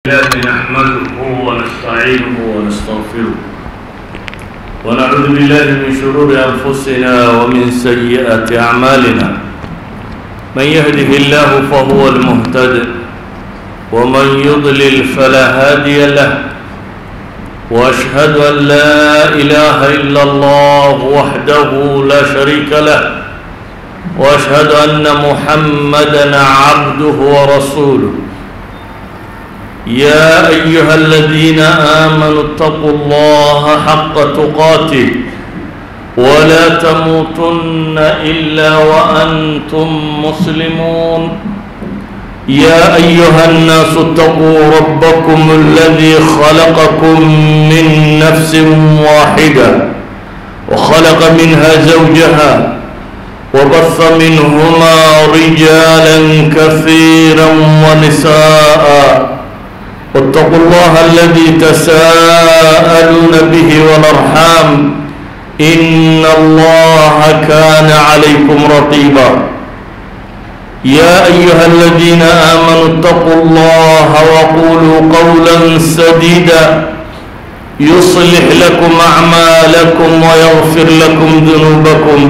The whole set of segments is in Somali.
الله نحمده ونستعينه ونستغفره ونعوذ بالله من شرور أنفسنا ومن سيئات أعمالنا، من يهده الله فهو المهتد، ومن يضلل فلا هادي له، وأشهد أن لا إله إلا الله وحده لا شريك له، وأشهد أن محمدا عبده ورسوله. يا أيها الذين آمنوا اتقوا الله حق تقاته ولا تموتن إلا وأنتم مسلمون. يا أيها الناس اتقوا ربكم الذي خلقكم من نفس واحدة وخلق منها زوجها وبث منهما رجالا كثيرا ونساء، واتقوا الله الذي تساءلون به والأرحام إن الله كان عليكم رقيبا. يا أيها الذين آمنوا اتقوا الله وقولوا قولا سديدا يصلح لكم أعمالكم ويغفر لكم ذنوبكم،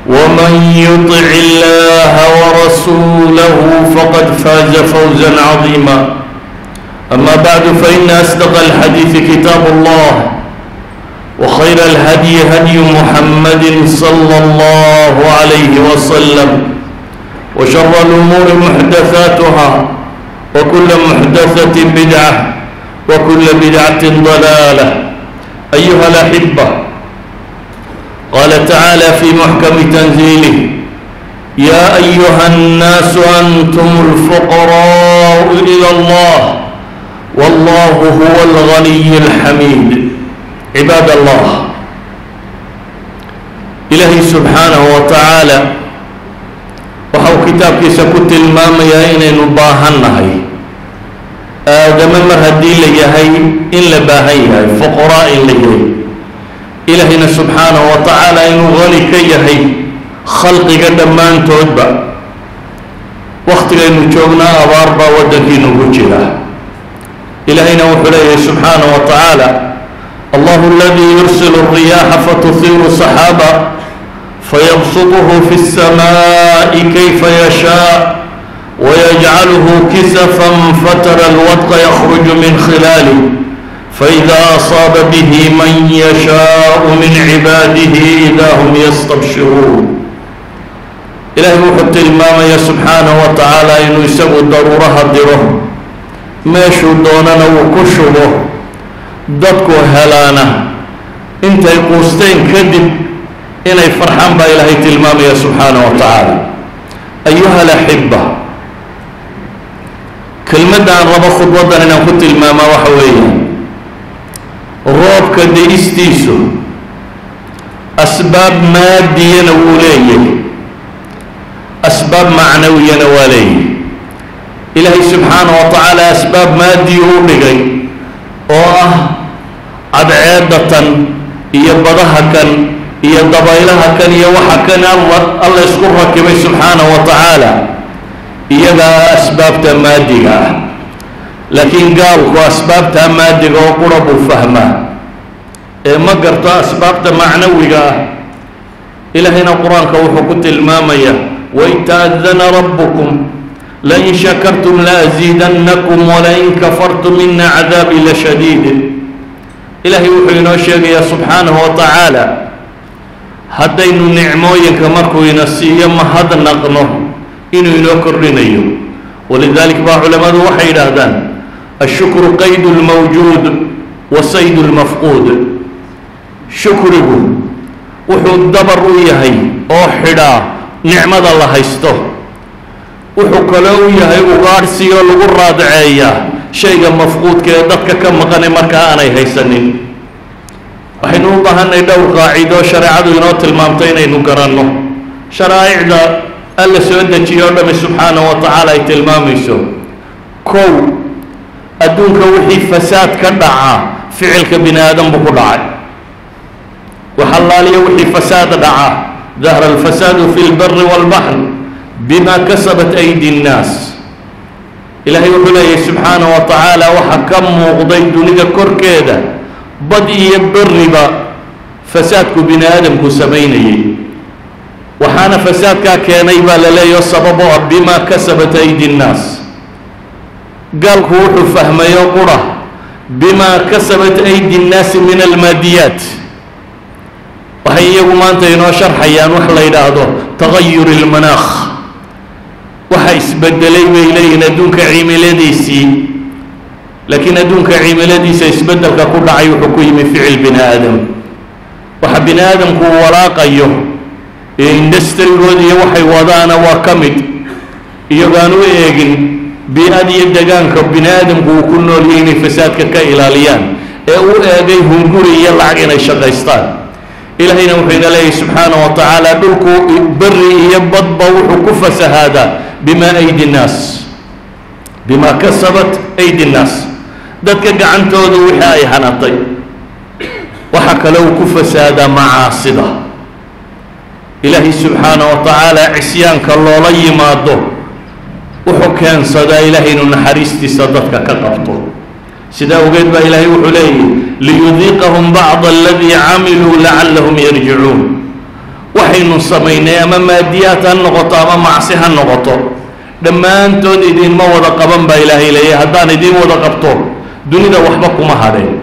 ومن يطع الله ورسوله فقد فاز فوزا عظيما. أما بعد، فإن أصدق الحديث كتاب الله، وخير الهدي هدي محمد صلى الله عليه وسلم، وشر الأمور محدثاتها، وكل محدثة بدعة، وكل بدعة ضلالة. أيها الأحبة، قال تعالى في محكم تنزيله: يا أيها الناس أنتم الفقراء إلى الله والله هو الغني الحميد. عباد الله، Ilaahay subxaanahu wa tacaala waxau kitaabkiisa ku tilmaamayaa inaynu baahan nahay. Aadame mar haddii la yahay, in la baahan yahay, fuqaraa in la yahay, Ilaahayna subxaanahu wa tacaala inuu hani ka yahay khalqiga dhammaantoodba. Waktigaynu joognaa abaar baa waddankiinu ku jira. Ilaahayna wuxuu leeyahay subxaanahu wa tacaala: الله الذي يرسل الرياح فتثير سحابا فيبسطه في السماء كيف يشاء ويجعله كسفا فترى الودق يخرج من خلاله فإذا أصاب به من يشاء من عباده إذا هم يستبشرون. Ilaahay wuxuu tilmaamaya subxaanahu wa tacaala inuu isagu daruuraha diro, meeshuu doonana uu ku shubo, dadku helaana intay quusteen kadib inay farxaan baa Ilaahay tilmaamaya subxaanahu wa tacaala. أيها الأحبة, kelmadda aan rabo khudbaddan inaan ku tilmaamaa waxa weeye: roobka deistiisu asbaab maadiyana wuu leeyahay, asbaab macnawiyana waa leeyahay. Ilaahay subxaanahu wa tacaala asbaab maadiyu u dhigay oo ah cadceedatan iyo badaha kan iyo dabaylaha kan iyo waxa kan Alla isku rakibay subxaanahu wa tacaala, iyagaa asbaabta maadiga ah. Laakiin gaalku asbaabta maadiga oo qura buu fahmaa ee ma garto asbaabta macnawiga ah. Ilaahayna Qur-aanka wuxuu ku tilmaamaya: وإذ تأذن ربكم لئن شكرتم لأزيدنكم ولئن كفرتم إن عذابي لشديد. Ilaahay wuxuu inoo sheegayaa subxaanahu wa tacaala haddaynu nicmooyinka markuu ina siiyo mahadnaqno inuu inoo kordhinayo. ولذلك baa culammadu waxay yidhaahdaan: الشكر قيد الموجود وصيد المفقود. Shukrigu wuxuu dabar u yahay oo xidhaa nicmada la haysto, wuxuu kaloo u yahay ugaadhsioo lagu raadceeyaa shayga mafquudka ee dadka ka maqane markaa aanay haysanin. Waxaynu u baahanay dhowr qaacido shareecadu inoo tilmaamtay inaynu garanno, sharaa'icda Alla soo dejiye o dhami subxaanahu wa tacaala ay tilmaamayso. Kow, adduunka wixii fasaad ka dhaca ficilka bini aadam buu ku dhacay. Waxalaaliya wixii fasaad dhaca: ظهر الفساد في البر والبحر بما كسبت أيدي الناس. Ilaahay wuxuu leeyahy subxaana wa tacaala, waxa ka muuqday dunida korkeeda bad iyo beriba fasaadku bini aadamku samaynayay. Waxaana fasaadkaa keenay baa la leeyaho sababo ah bimaa kasabat aydi nnaas. Gaalku wuxuu fahmayo qura bimaa kasabat aydi nnaasi min almaadiyaat. Waxay iyagu maanta inoo sharxayaan wax la yidhaahdo tagayur ilmanaakh, waxa isbedelay bay leeyihiin adduunka cimiladiisii. Laakiin adduunka cimiladiisa isbeddelka ku dhacay wuxuu ku yimi ficil bini aadam. Waxa bini aadamku uu walaaqayo ee industrigooda iyo waxay wadaana waa ka mid, iyagoaan u eegin bii-ad iyo degaanka bini aadamku uu ku noolyahay inay fasaadka ka ilaaliyaan, ee u eegay hunguri iyo lacag inay shaqaystaan. Ilaahayna wuxuu ina leeyahy subxaana wa tacaala, dhulku beri iyo badba wuxuu ku fasahaadaa bima aydi nnaas, bima kasabat aydi nnaas, dadka gacantoodu wixii ay hanatay. Waxaa kale uu ku fasaadaa macaasida Ilaahay subxaana wa tacaala, cisyaanka loola yimaado wuxuu keensadaa Ilaahay inuu naxariistiisa dadka ka qabto. Sidaa ogeed baa Ilaahay wuxuu leeyahy liyudiiqahum bacda aladii camiluu lacallahum yarjicuun. Waxaynu samaynay ama maadiyaad ha noqoto ama macsi ha noqoto, dhammaantood idinma wada qaban baa Ilaahay leeyahy. Haddaan idiin wada qabto dunida waxba kuma hadheen.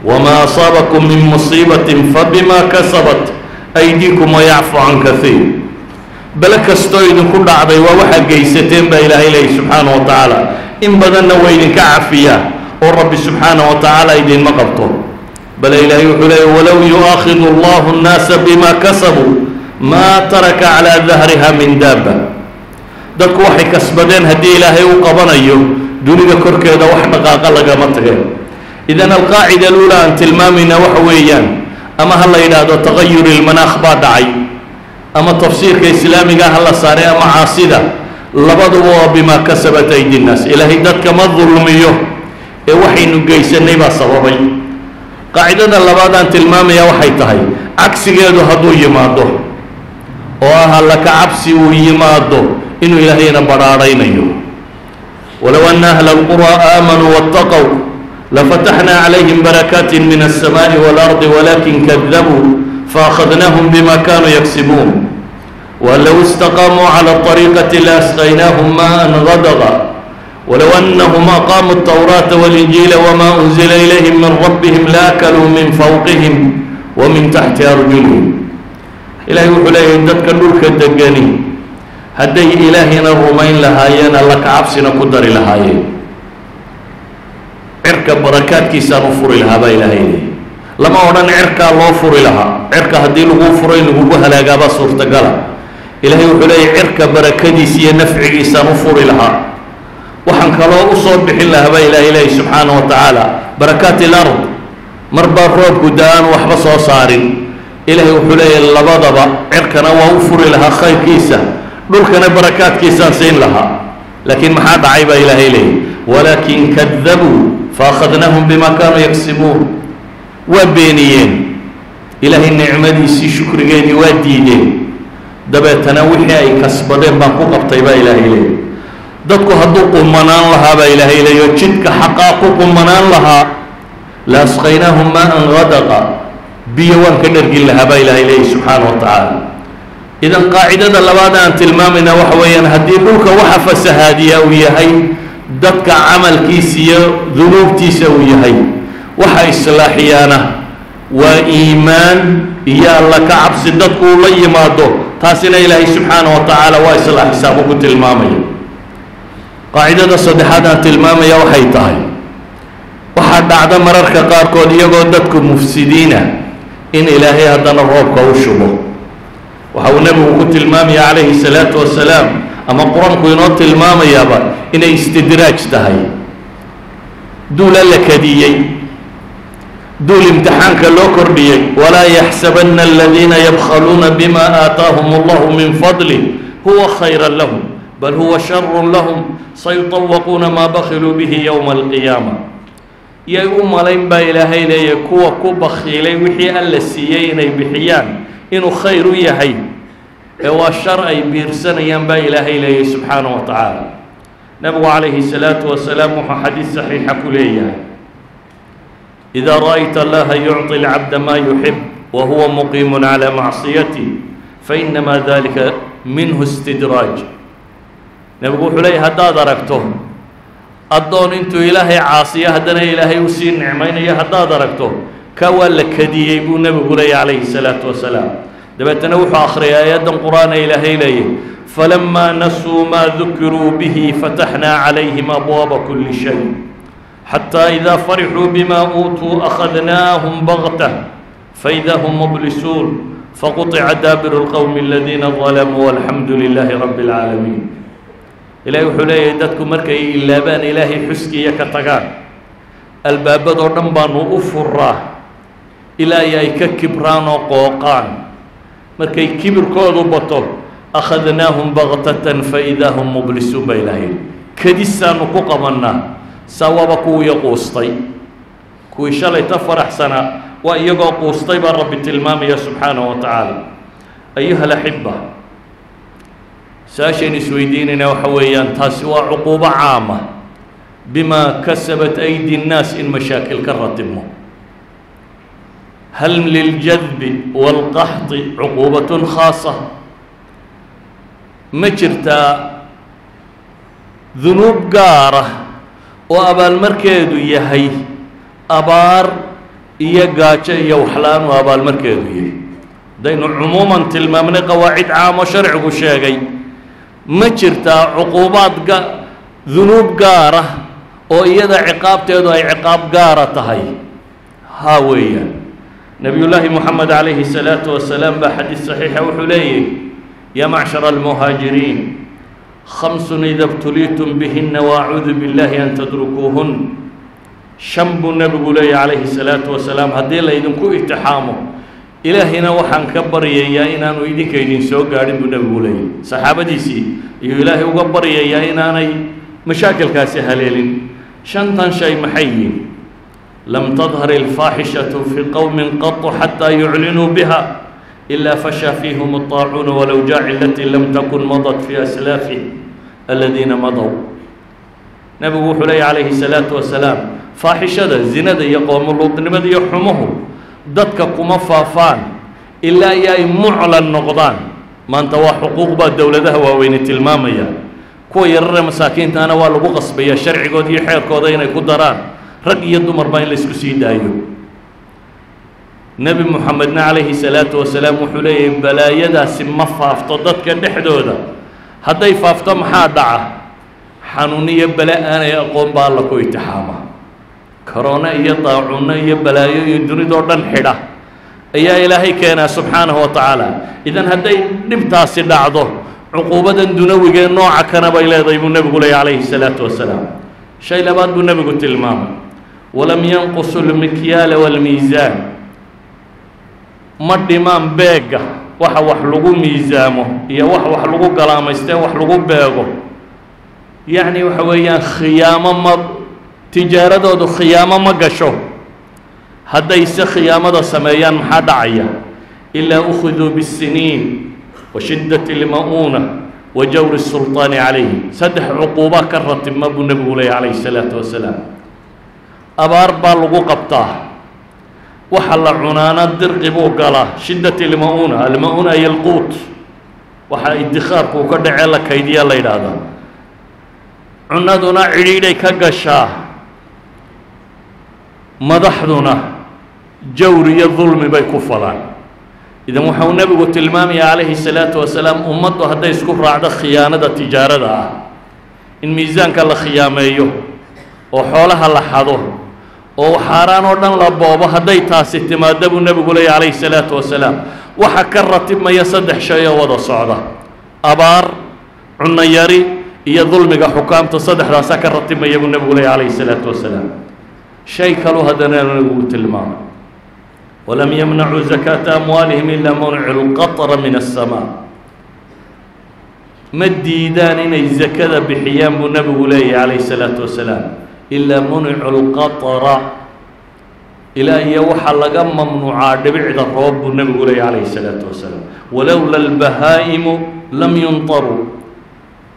Wamaa asaabakum min musiibatin fabima kasabat aydiikum wayacfu can kaiir. Bale kastoo idinku dhacday waa waxaa geysateen baa Ilaahay leeyahy subxaana wa tacaala. In badanna waa idinka cafiyaa oo Rabbi subxaana wa tacaala idinma qabto. Bale Ilaahay wuxuu leeyay walow yu-aakhidu allahu nnaasa bima kasabuu maa taraka calaa dahriha min daaba. Dadku waxay kasbadeen haddii Ilaahay u qabanayo, dunida korkeeda wax dhaqaaqa lagama tageen. Idan alqaacida aluula aan tilmaamayna waxa weeyaan, ama ha la yidhaahdo tagayur ilmanaakh baa dhacay, ama tafsiirka islaamiga ha la saaray, ama caasida, labaduba waa bimaa kasabat aydi nnaas. Ilaahay dadka ma dulmiyo ee waxaynu geysanay baa sababay. Qaacidada labaad aan tilmaamaya waxay tahay cagsigeedu hadduu yimaado, oo ah alla ka cabsi uu yimaado, inuu Ilaahayna badhaadhaynayo. Walow ana ahla alqura aamanuu waاtaqow lafataxnaa calayhim barakaati min alsamaaءi waalardi walakin kadabuu faأkhadnaahum bima kanuu yagsibuun. Walow istaqaamuu calى طariiqati laasqaynaahum maءa gadaqa walow anahum aqaamuu الtawraata waاlinjiila wma unzila ilayhim min rabbihim laakaluu min fawqihim wa min taxti arjulihim. Ilahay wuxuu leeyahay dadka dhulka degani hadday Ilaahayna rumayn lahaayeen, alla ka cabsina ku dari lahaayeen, cirka barakaadkiisaan u furi lahaa baa Ilaahay leeyahy. Lama odhan cirkaa loo furi lahaa. Cirka haddii laguu furo in lagugu halaagaabaa suurtagala. Ilaahay wuxuu leeyahy cirka barakadiisa iyo nafcigiisaan u furi lahaa, waxaan kaloo usoo bixin lahaa baa Ilaahay leeyahy subxaana wa tacaala barakaat ilard. Mar baa roobku da-aan waxba soo saarin. Ilaahay wuxuu leeyahay labadaba cirkana waa u furi lahaa khayrkiisa, dhulkana barakaadkiisaan siin lahaa. Laakiin maxaa dhacay baa Ilaahay leeyahy? Walaakin kadabuu faakhadnaahum bima kaanuu yagsibuun. Waa beeniyeen Ilaahay nicmadiisii, shukrigeedii waa diideen, dabeetana wixii ay kasbadeen baan ku qabtay baa Ilaahay leeyahy. Dadku hadduu qumanaan lahaa baa Ilaahay leeyahy oo jidka xaqaa ku qumanaan lahaa, la asqaynaahum maa-an gadaqa, biyo waan ka dhergin lahaa baa Ilaahay leeyahy subxaana wa tacaala. Idan qaacidada labaad aan tilmaamayna waxa weeyaan, haddii dhulka waxa fasahaadiyaa uu yahay dadka camalkiisa iyo dunuubtiisa uu yahay, waxa islaaxiyaana waa iimaan iyo alla ka cabsi dadku uu la yimaado, taasina Ilaahay subxaana wa tacaala waa islaaxisaabo ku tilmaamaya. Qaacidada saddexaad aan tilmaamaya waxay tahay, waxaa dhacda mararka qaarkood iyagoo dadku mufsidiina in Ilaahay haddana roobka u shubo. Waxa uu nebigu ku tilmaamaya calayhi salaatu wasalaam, ama Qur-aanku inoo tilmaamayaaba, inay istidraaj tahay duula la kadiyey, duul imtixaanka loo kordhiyey. Walaa yaxsabana aladiina yabkhaluuna bima aataahum allahu min fadlih huwa khayra lahum, bal huwa sharu lahum, sayutawaquuna maa bakiluu bihi yowma alqiyaama. Yay u malayn baa Ilaahay leeyahy kuwa ku bakiilay wixii Alla siiyey inay bixiyaan inuu khayr u yahay, ee waa shar ay biirsanayaan baa Ilaahay leeyahy subxaana wa tacaala. Nabigu calayhi الsalaatu wasalaam wuxuu xadiis saxiixa ku leeyahay: "Idaa ra'ayta Allaha yucطi اlcabda maa yuxib wa huwa muqiimu calى macsiyatih, fainamaa dalika minhu istidraaj." Nebigu wuxuu leeyahy, haddaad aragto addoon intuu Ilaahay caasiyo haddana Ilaahay usii nicmaynayo, haddaad aragto, ka waa la kadiyey, buu nebigu leeyahy calayhi الsalaatu wasalaam. Dabeetana wuxuu akhriyay aayaddan Qur-aan ee Ilaahay leeyahy: "Falamaa nasuu maa dukiruu bihi fataxnaa calayhim abwaaba kuli shay xataa idaa farixuu bima uutuu akhadnaahum bagta faإida hum mublisuun, faquطica daabiru اlqowmi aladiina dalamuu, walxamdu lilaahi rabi اlcaalamiin." Ilahay wuxuu leeyahay, dadku markay ilaabaan Ilaahay xuskiya ka tagaan, albaabadoo dhan baanu u furaa ilaa ay ay ka kibraan oo qooqaan. Markay kibirkoodu bato, akhadnaahum baktatan faidaa hum mublisuun, baa Ilaahay. Kadisaanu ku qabannaa, saa waaba kuwii quustay, kuwii shalayta faraxsanaa waa iyagoo quustay, baa Rabbi tilmaamaya subxaanahu wa tacaala. Ayuha alaxiba, su-aashaynu isweydiinayna waxa weeyaan, taasi waa cuquubo caama bima kasabat aydi nnaas in mashaakil ka ratibmo. Hal liljadbi wاlqaxdi cuquubatun khaasa? Ma jirtaa dunuub gaara oo abaalmarkeedu yahay abaar iyo gaajo iyo waxla-aan uu abaalmarkeedu yahay? Haddaynu cumuuman tilmaamnay qawaacid caam oo sharcigu sheegay, ma jirtaa cuquubaad ga dunuub gaara oo iyada ciqaabteedu ay ciqaab gaara tahay? Haa, weeyaan. Nabiyullaahi Moxamed calayhi الsalaatu wasalaam baa xadiis saxiixa wuxuu leeyahy: "Yaa macshara almuhaajiriin, khamsun ida btuliitum bihina waacuudu biاllahi an tadrukuuhun." Shan buu nebigu leeyahy calayhi الsalaatu wasalaam, haddii laydinku itixaamo, Ilaahayna waxaan ka baryayaa inaanu idinka idin soo gaadhin, buu nebigu leeyahy. Saxaabadiisii ayuu Ilaahay uga baryayaa inaanay mashaakilkaasi haleelin. Shantan shay maxay yihin? "Lam tadhar ilfaaxishatu fii qowmin qatu xataa yuclinuu biha ilaa fashaa fiihim الطaacuuna walawjaaci alatii lam takun madat fii aslaafih aladiina madow." Nebigu wuxuu leeyahy calayhi الsalaatu wasalaam, faaxishada, zinada iyo qoomuluudnimada iyo xumuhu dadka kuma faafaan ilaa iyo ay muclan noqdaan. Maanta waa xuquuq baa dowladaha waaweyne tilmaamaya, kuwa yarare masaakiintaana waa lagu qasbaya sharcigooda iyo xeerkooda inay ku daraan rag iyo dumarba in la isku sii daayo. Nebi Moxamedna calayhi salaatu wasalaam wuxuu leeyahay, balaayadaasi ma faafto dadka dhexdooda. Hadday faafto, maxaa dhaca? Xanuun iyo bale aanay aqoon baa Alla ku itixaama. Korona iyo daacuunno iyo balaayo iyo dunidoo dhan xidha ayaa Ilaahay keenaa subxaanahu wa tacaala. Idan hadday dhibtaasi dhacdo, cuquubadan dunawigee nooca kana bay leedahay, buu nebigu leeyay calayhi salaatu wasalaam. Shay labaad buu nebigu tilmaamay: "Walam yanqusu lmikyaala waalmiisaan." Ma dhimaan beegga, waxa wax lagu miisaamo iyo wax lagu galaamaystee wax lagu beego. Yacni waxa weeyaan, khiyaamo ma tijaaradoodu khiyaamo ma gasho. Hadday se khiyaamada sameeyaan, maxaa dhacaya? "Ilaa ukhiduu biاsiniin wa shiddati اlma'uuna wa jawri الsulطaani calayhim." Saddex cuquuba ka ratibma, buu nebigu leeyay calayhi الsalaatu wasalaam. Abaar baa lagu qabtaa, waxa la cunaana dirqi buu galaa. Shiddat ilma-uuna, alma-uuna iyo alquut, waxa idikhaarku uu ka dhacee la kaydiya la yidhaahdaa, cunaduna cidhiidhay ka gashaa, madaxduna jawr iyo dulmi bay ku falaan. Idan waxa uu nebigu tilmaamaya calayhi الsalaatu wasalaam, ummaddu hadday isku raacdo khiyaanada tijaarada ah, in miisaanka la khiyaameeyo oo xoolaha la xado oo xaaraan oo dhan la boobo, hadday taasi timaado, buu nebigu leeyay calayhi الsalaatu wasalaam, waxa ka ratibmaya saddex shay oo wada socda: abaar, cunno yari iyo dulmiga xukaamta. Saddexdaasaa ka ratibmaya, buu nebigu leeyay calayhi الsalaatu wasalaam. Shay kaluu haddana nebigu tilmaamay: "Walam yamnacuu zakaata amwaalihim ilaa muncu lqatra min aلsamaa." Ma diidaan inay zakada bixiyaan, buu nebigu leeyahy calayhi الsalaatu wasalaam, ilaa municu lqatra, ilaa iyo waxaa laga mamnuucaa dhibicda roob, buu nebigu leeyahy calayhi الsalaatu wasalaam. Walowla albahaa'imu lam yuntaruu.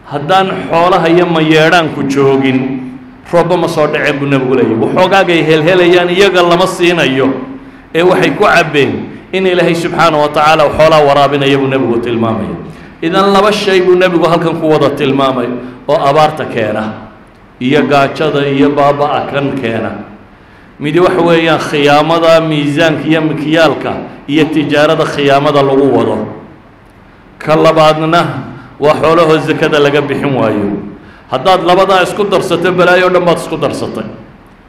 Haddaan xoolaha iyo mayeedhaanku joogin, roobba ma soo dhaceen, buu Nebigu leeyahy. Waxoogaagay helhelayaan iyaga lama siinayo ee waxay ku cabbeen in Ilaahay subxaana wa tacaala xoolaa waraabinaya, buu Nebigu tilmaamaya. Idan laba shay buu Nebigu halkan ku wada tilmaamay oo abaarta keena iyo gaajada iyo baaba-a kan keena. Midi waxa weeyaan khiyaamada miisaanka iyo mikyaalka iyo tijaarada khiyaamada lagu wado. Ka labaadna waa xoolahoo sakada laga bixin waayo. Haddaad labadaa isku darsato, balaayo o dhan baad isku darsatay.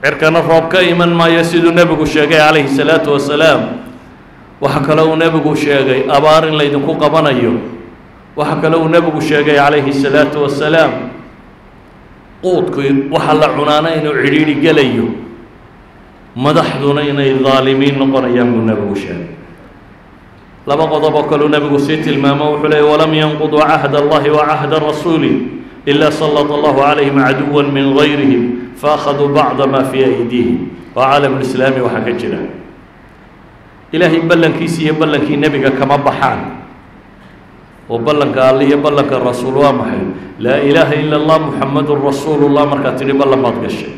Cirkana roob ka iman maayo, siduu Nebigu sheegay calayhi salaatu wasalaam. Waxaa kale uu Nebigu sheegay abaar in laydinku qabanayo. Waxaa kale uu Nebigu sheegay calayhi salaatu wasalaam quudku waxa la cunaana inuu cidhiidhi gelayo, madaxduna inay daalimiin noqonayaan, buu Nebigu sheegay. Laba qodob oo kaleu Nebigu sii tilmaamo. Wuxuu leeyay: walam yanquduu cahd Allahi wa cahda rasuulih ila salط allahu calayhim caduwa min gayrihim faakhaduu bacda ma fii aydiihim. Waa caalamulislaami waxaa ka jira. Ilaahay ballankiisi iyo ballankii Nebiga kama baxaan. Oo ballanka Alle iyo ballanka Rasuul waa maxay? Laa ilaaha ila Allah, Muxamadun rasuulullah. Markaad tidhi, ballan baad gashay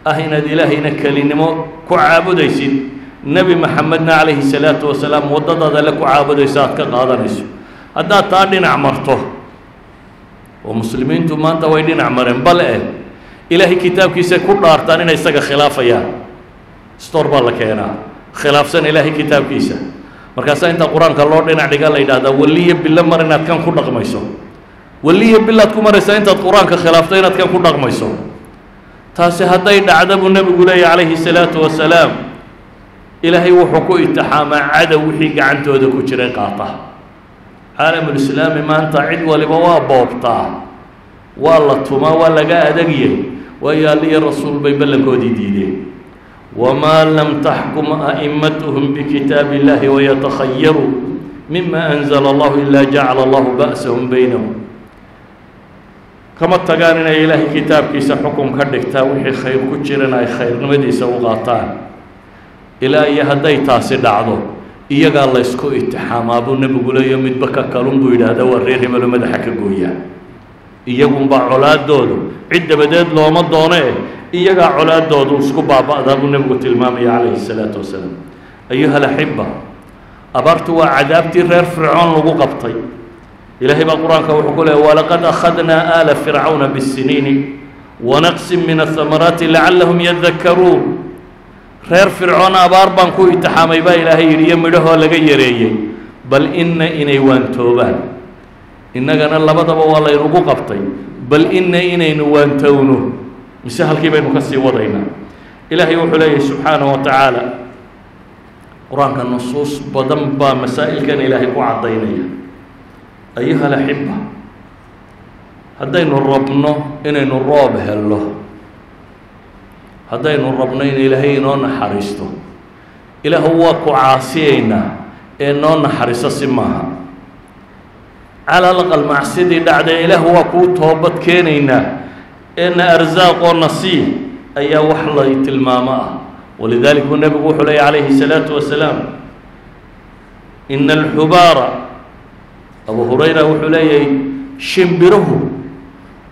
ah inaad Ilaahayna kelinimo ku caabudaysid, Nebi Maxamedna calayhi salaatu wasalaam waddadaada le ku caabudayso, aad ka qaadanayso. Haddaad taa dhinac marto, oo muslimiintu maanta way dhinac mareen, bal eh Ilaahay kitaabkiisay ku dhaartaan inay isaga khilaafayaan. Stor baa la keenaa khilaafsan Ilaahay kitaabkiisa, markaasaa inta Qur-aanka loo dhinac dhiga la yidhahdaa: weliyo bilo mar inaad kan ku dhaqmayso, weliyo bilaad ku maraysaa intaad Qur-aanka khilaafto inaad kan ku dhaqmayso. Taasi hadday dhacda, buu Nebigu leeyahy calayhi salaatu wasalaam, Ilaahay wuxuu ku itixaamaa cadow wixii gacantooda ku jiray qaata. Caalamulislaami maanta cid waliba waa boobtaa, waa la tumaa, waa laga adagyay, waayo Alle iyo Rasuul bay ballankoodii diideen. Wamaa lam taxkum a'imatuhum bikitaabi illahi wayatakhayaruu mima anzala Allahu ilaa jacala Allahu ba'sahum baynahum. Kama tagaan inay Ilaahay kitaabkiisa xukun ka dhigtaan, wixii khayr ku jirana ay khayrnimadiisa u qaataan. Ilaa iyo hadday taasi dhacdo, iyagaa laysku itixaamaa, buu Nebigu leeyo. Midba ka kalun buu yidhaahdaa waa reer hebelo, madaxa ka gooyaa. Iyagunbaa colaadoodu, cid dabadeed looma doone, iyagaa colaadoodu isku baaba'daa, buu Nebigu tilmaamaya calayhi salaatu wasalaam. Ayuha alaxiba, abaartu waa cadaabtii reer Fircoon lagu qabtay. Ilaahay baa Qur-aanka wuxuu ku leeyay: walaqad akhadnaa aala fircawna bisiniini wanaqsin min ahamaraati lacallahum yadakaruun. Reer Fircoon abaar baan ku itixaamay, baa Ilaahay yidhi, iyo midhahoo laga yareeyey, bal ina inay waantoobaan. Innagana labadaba waa laynagu qabtay, bal ina inaynu waantowno, mise halkii baynu ka sii wadaynaa? Ilaahay wuxuu leeyahay subxaanaه wa tacaala, Qur-aanka nusuus badan baa masaa'ilkan Ilaahay ku caddaynaya. Ayuha alaxiba, haddaynu rabno inaynu roob helno, haddaynu rabno in Ilaahay inoo naxariisto, Ilaahu waa ku caasiyeynaa ee noo naxariiso si maaha. Cala alaqal macsidii dhacday, Ilaahu waa kuu toobad keenaynaa ee na arsaaqoo nasiih, ayaa wax lay tilmaamo ah. Walidalik buu Nebigu wuxuu leeyay calayhi الsalaatu wasalaam: ina alxubaara. Abu Hurayra wuxuu leeyahay: shimbiruhu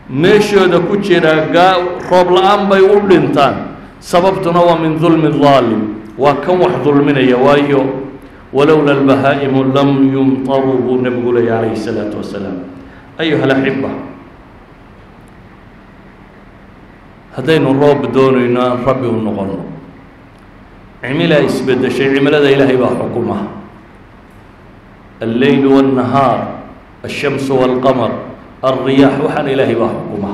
meeshooda ku jira gaa roob la-aan bay u dhintaan, sababtuna waa min dulmi daalim, waa kan wax dulminaya, waayo walowla albahaa'imu lam yumtaruu, buu Nebigu leeyay calayhi الsalaatu wasalaam. Ayuha alaxiba, haddaynu roob doonayno, aan Rabbi u noqono. Cimilaa isbeddeshay, cimilada Ilaahay baa xukuma. Alleyl والnahaar, alshamsu والqamar, alriyaax, waxaan Ilaahay baa xukuma.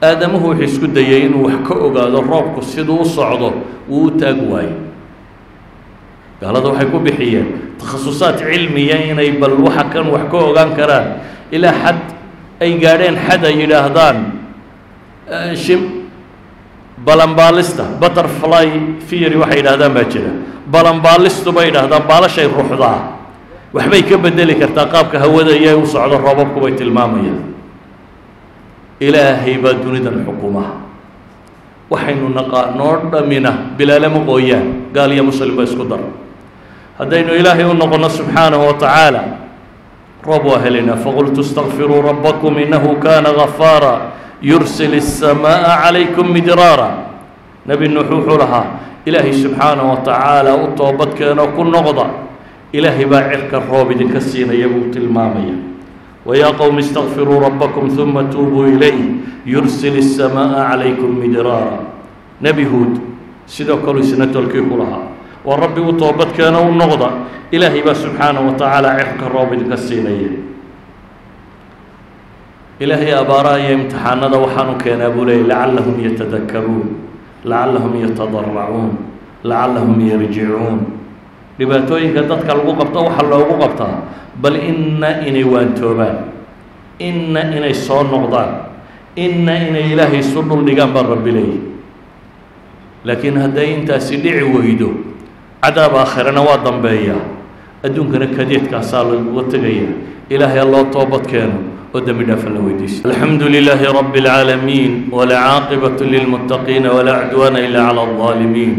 Aadamuhu wuxuu isku dayay inuu wax ka ogaado roobku siduu u socdo, wuu u taag waayo. Gaalada waxay ku bixiyeen takhasusaad cilmiya inay bal waxa kan wax ka ogaan karaan, ilaa xad ay gaadheen xad ay yidhaahdaan shim balanbaalista, butterfly theory waxay yidhahdaan baa jira. Balanbaalistu bay yidhahdaan baalashay ruxdaa waxbay ka bedeli kartaa qaabka hawada iyo u socdo roobabku, bay tilmaamayaan. Ilaahay baa dunidan xukuma. Waxaynu naqaanoo dhamina bilaalama qooyaan, gaal iyo muslim ba isku dar. Haddaynu Ilaahay u noqonno subxaanahu wa tacaala, Roob waa helaynaa. Faqultu istakfiruu rabbakum innahu kaana gafaara yursil الsamaaءa calaykum midraara. Nebi Nuux wuxuu lahaa Ilaahay subxaanaه wa tacaala u toobadkeenoo ku noqda, Ilaahay baa cirka roob idinka siinaya buu tilmaamaya. Wayaa qowmi istakfiruu rabbakum ثuma tuubuu ilayh yursil الsamaaءa calaykum midraara. Nebi Huud sidoo kaleu isna tolkii ku lahaa waa Rabbi u toobadkeeno u noqda, Ilaahay baa subxaanaه wa tacaala cirka roob idinka siinaya. Ilaahay abaaraha iyo imtixaanada waxaanu keenaa buu leeyay lacallahum yatadakaruun, lacallahum yatadaracuun, lacallahum yarjicuun. Dhibaatooyinka dadka lagu qabto waxaa loogu qabtaa bal inna inay waantoobaan, inna inay soo noqdaan, inna inay Ilaahay isu dhul dhigaan baa Rabbi leeyay. Laakiin hadday intaasi dhici weydo, cadaab aakhirana waa dambeeyaa, adduunkana kadeedkaasaa laguga tegaya. Ilaahay loo toobad keeno oo dembi dhaafa la weydiisto. Alxamdu lilaahi rabi اlcaalamiin, walcaaqibatu lilmuttaqiina, walaa cudwaana ila clى الظaalimiin,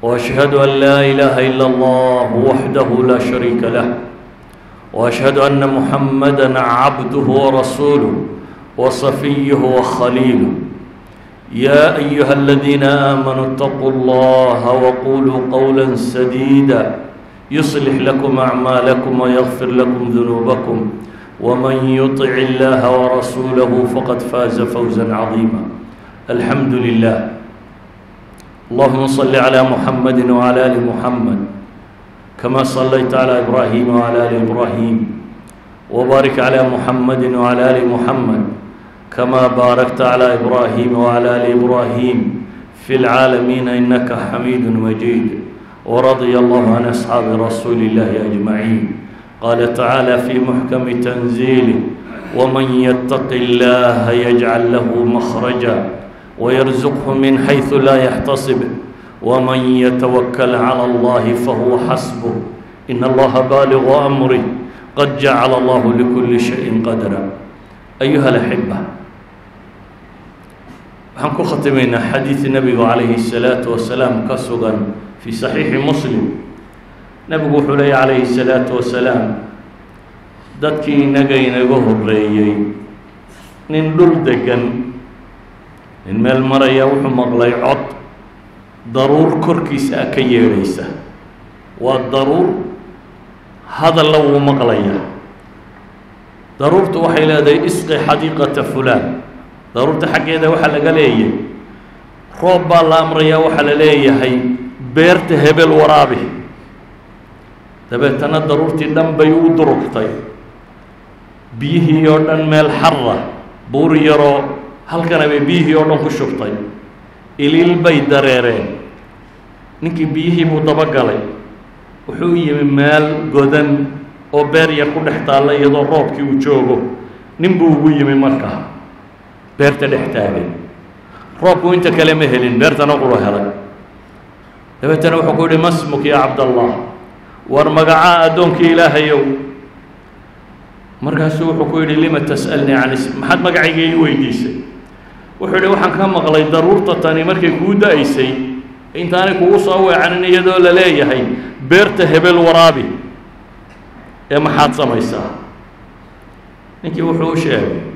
وأشhهad an laa ilaha ilا اllah waxdahu laa shariika lah, وأشhهad أna muxamada cabduh warasuuluh وصafiyh وkhaliiluh. ya أyuha اladiina aamanuu اtaquu اllaha wquluu qowla sadيida yuصlix lakum أcmaalakum وyغfir lakum dunuubakum, wman yuطic illaha warasuulahu faqad faaza fawza cadiima. Alxamdu lilah. Allahuma صli عlى muxamadi wعlى ali muxamed kama صlayta عlى ibrahima wعlى ali ibrahim, wbaarik عlى muxamadi wعlى ali muxamed kama baarakta عlى ibrahima wعlى ali ibrahim fi اlcaalamiina inaka xamiidu majiid. Wradia allahu can asxaabi rasuuli اllahi ajmaciin. Qala tacaala fi muxkami tanziilih: wman ytaqi اllaha yajcal lahu makhraja wyrzuqhu min xayثu laa yaxtasib, wman ytwakl clى اllahi fahuwa xasbuh, in allaha baaligu amrih, qad jacala allahu likuli shayin qadra. Ayuha alaxiba, waxaan ku khatimaynaa xadiid nebigu calayhi الsalaatu wasalaam ka sugan fi saxiixi Muslim. Nebigu wuxuu leeyay calayhi الsalaatu wasalaam: dadkii inaga inaga horeeyey, nin dhul degan, nin meel maraya wuxuu maqlay cod daruur korkiisa a ka yeedhaysa. Waa daruur hadalla wuu maqlayaa. Daruurtu waxay leedahay: isqi xadiiqata fulaan. Daruurta xaggeeda waxaa laga leeyahay roob baa la amrayaa, waxaa la leeyahay beerta hebel waraabi. Dabeetana daruurtii dhan bay u durugtay, biyihii oo dhan meel xara buur yaroo halkana bay biyihii oo dhan ku shubtay, iliil bay dareereen. Ninkii biyihii buu dabagalay, wuxuu yimi meel godan oo beer yar ku dhex taalla iyadoo roobkii uu joogo. Nin buu ugu yimi markaa beerta dhex taagay. Roobku inta kale ma helin, beertana quro helay. Dabeetana wuxuu ku yihi: masmuk ya Cabdallah? War magacaa, addoonkii Ilaahayow? Markaasuu wuxuu ku yidhi: lima tas'alnii can ism? Maxaad magacayga ii weydiisay? Wuxuu yihi: waxaan ka maqlay daruurta tani markay kuu da-aysay intaanay kugu soo weecanin iyadoo la leeyahay beerta hebel waraabi, ee maxaad samaysaa? Ninkii wuxuu u sheegay: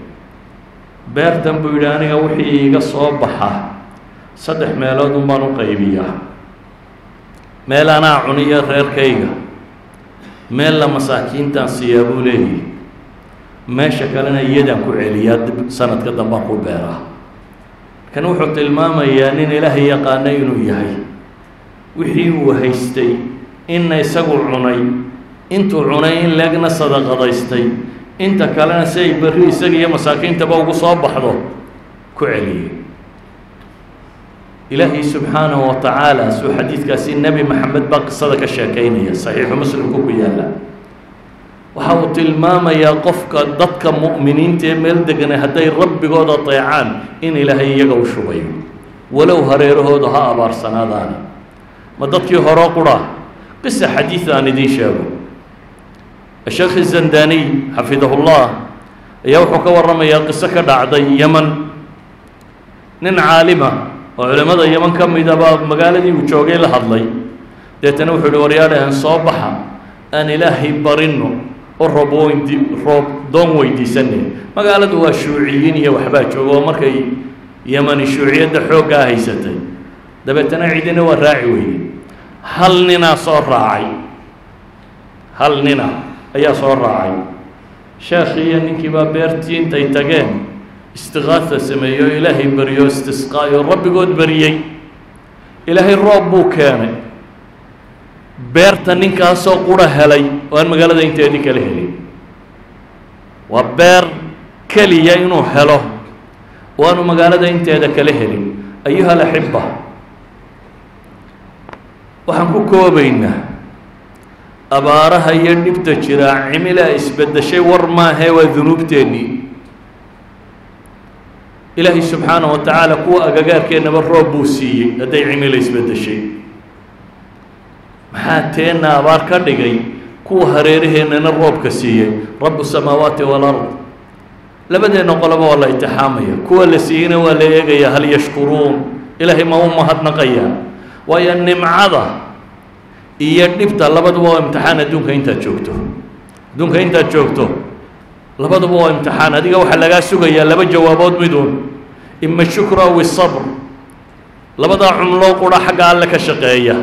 beertan, buu yidhi, aniga wixii iiga soo baxa saddex meelood un baan u qaybiyaa. Meel anaa cuniyo reerkayga, meella masaakiintaan siiyaa, buu leeyahy, meesha kalena iyadaan ku celiyaa, dib sanadka dambaan ku beeraa. Kan wuxuu tilmaamayaa nin Ilaahay yaqaana inuu yahay. Wixii uu haystay inna isagu cunay, intuu cunay in leegna sadaqadaystay, inta kalena si ay berri isaga iyo masaakiintaba ugu soo baxdo ku celiyey. Ilaahay subxaanahu wa tacaala suu xadiidkaasi, Nebi Maxamed baa qisada ka sheekeynaya, saxiixu Muslimku ku yaalla. Waxa uu tilmaamayaa qofka dadka mu'miniinta ee meel deganay hadday Rabbigooda ateecaan in Ilaahay iyaga u shubayo, walow hareerahooda ha abaarsanaadaani. Ma dadkii horeo qura? Qisa xadiid aan idiin sheego. Asheekh Izandaniy xafidahullah ayaa wuxuu ka warramayaa qiso ka dhacday Yeman. Nin caalima oo culimmada Yeman ka midaba magaaladii uu joogay la hadlay. Deetana wuxuu uhi: waryaadhahan, soo baxa, aan Ilaahay barino. Oo roob weydi, roob doon weydiisanay. Magaaladu waa shuuciyiin iyo waxbaa jooga, oo markay Yamani shuuciyadda xooggaa haysatay, dabeetana cidina waa raaci weyday. Hal ninaa soo raacay, hal nina ayaa soo raacay. Sheekhii iyo ninkii baa beertii intay tageen istiqaasa sameeyo, Ilaahay beriyo, istisqaayo, rabbigood beriyey. Ilaahay roob buu keenay. Beerta ninkaasoo qura helay oo aan magaalada inteedii kala helin, waa beer keliya inuu helo oo aanu magaalada inteeda kala helin. أيها الأحبة, waxaan ku koobaynaa abaaraha iyo dhibta jiraa cimilaa isbeddeshay war maahee, waa dunuubteennii. Ilaahay subxaanaه wa tacaala kuwa agagaarkeennaba roob buu siiyey. Hadday cimila isbeddeshay, maxaa teenna abaar ka dhigay, kuwa hareeraheennana roobka siiyey رب السماوات والأرض? Labadeenna qoloba waa la itixaamaya. Kuwa la siiyeyna waa la eegaya: هل يشكرون? Ilaahay ma u mahadnaqayaa? Waayo, nimcada iyo dhibta labaduba waa imtixaan. Adduunka intaad joogto, adduunka intaad joogto, labaduba waa imtixaan. Adiga waxaa lagaa sugayaa laba jawaabood miduun: إما الشكر أو الصبر. Labadaa cumloo qura xagga Alle ka shaqeeya.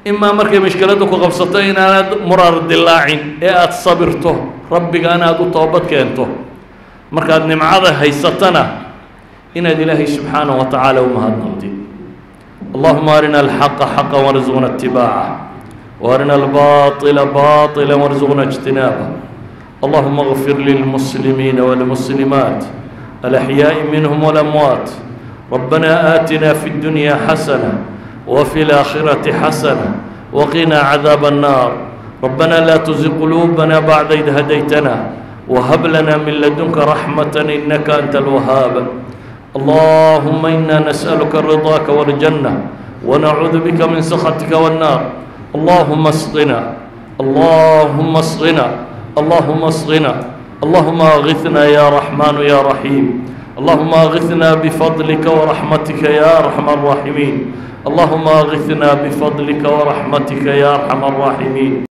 Imaa markay mashkiladdu ku qabsato inaanad muraar dilaacin ee aada sabirto, rabbigana aada u toobad keento. Markaad nimcada haysatana inaad Ilaahay subxaanaه wa tacaala u mahadnaqdid. اللهم أرنا الحق حقا وارزقنا اتباعه، وأرنا الباطل باطلا وارزقنا اجتنابه. اللهم اغفر للمسلمين والمسلمات الأحياء منهم والأموات. ربنا آتنا في الدنيا حسنة وفي الآخرة حسنة وقنا عذاب النار. ربنا لا تزغ قلوبنا بعد إذ هديتنا وهب لنا من لدنك رحمة إنك أنت الوهاب. اللهم إنا نسألك رضاك والجنة، ونعوذ بك من سخطك والنار. اللهم اسقنا، اللهم اسقنا، اللهم اسقنا، اللهم أغثنا يا رحمن يا رحيم. اللهم أغثنا بفضلك ورحمتك يا أرحم الراحمين. اللهم أغثنا بفضلك ورحمتك يا أرحم الراحمين.